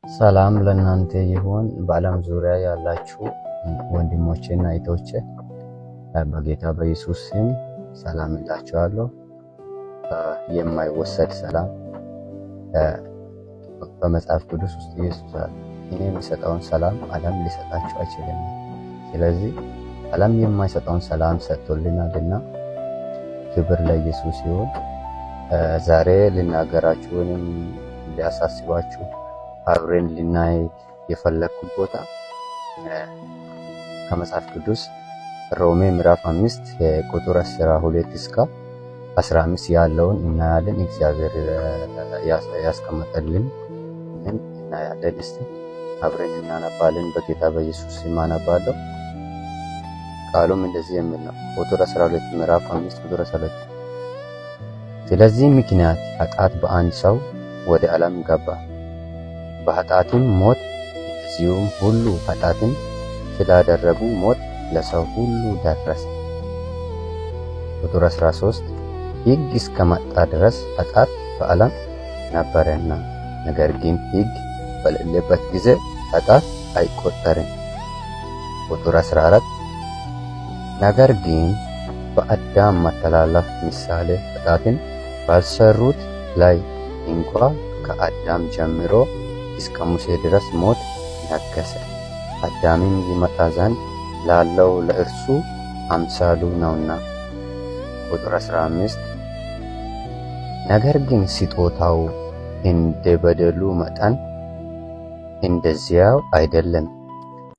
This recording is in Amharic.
ሰላም ለእናንተ ይሁን። በዓለም ዙሪያ ያላችሁ ወንድሞቼና እህቶቼ በጌታ በኢየሱስ ስም ሰላም እላችኋለሁ። የማይወሰድ ሰላም በመጽሐፍ ቅዱስ ውስጥ ኢየሱስ አለ፣ እኔ የሚሰጠውን ሰላም ዓለም ሊሰጣችሁ አይችልም። ስለዚህ ዓለም የማይሰጠውን ሰላም ሰጥቶልናልና ክብር ለኢየሱስ ይሁን። ዛሬ ልናገራችሁ ወይም ሊያሳስባችሁ አብረን ልናይ የፈለግኩት ቦታ ከመጽሐፍ ቅዱስ ሮሜ ምዕራፍ 5 ቁጥር 12 እስከ 15 ያለውን እናያለን። እግዚአብሔር ያስቀመጠልን እናያለን። እስቲ አብረን እናነባለን። በጌታ በኢየሱስ ስም አነባለሁ። ቃሉም እንደዚህ የሚል ነው። ቁጥር 12፣ ምዕራፍ 5 ቁጥር 12። ስለዚህ ምክንያት ኃጢአት በአንድ ሰው ወደ ዓለም ገባ፣ በኃጢአትም ሞት፣ እንደዚሁም ሁሉ ኃጢአትን ስላደረጉ ሞት ለሰው ሁሉ ደረሰ። ቁጥር 13። ሕግ እስከመጣ ድረስ ኃጢአት በዓለም ነበረና፣ ነገር ግን ሕግ በሌለበት ጊዜ ኃጢአት አይቆጠርም። ቁጥር 14። ነገር ግን በአዳም መተላለፍ ምሳሌ ኃጢአትን ባልሰሩት ላይ እንኳ ከአዳም ጀምሮ እስከ ሙሴ ድረስ ሞት ነገሰ። አዳምም ይመጣ ዘንድ ላለው ለእርሱ አምሳሉ ነውና። ቁጥር 15። ነገር ግን ስጦታው እንደ በደሉ መጠን እንደዚያው አይደለም።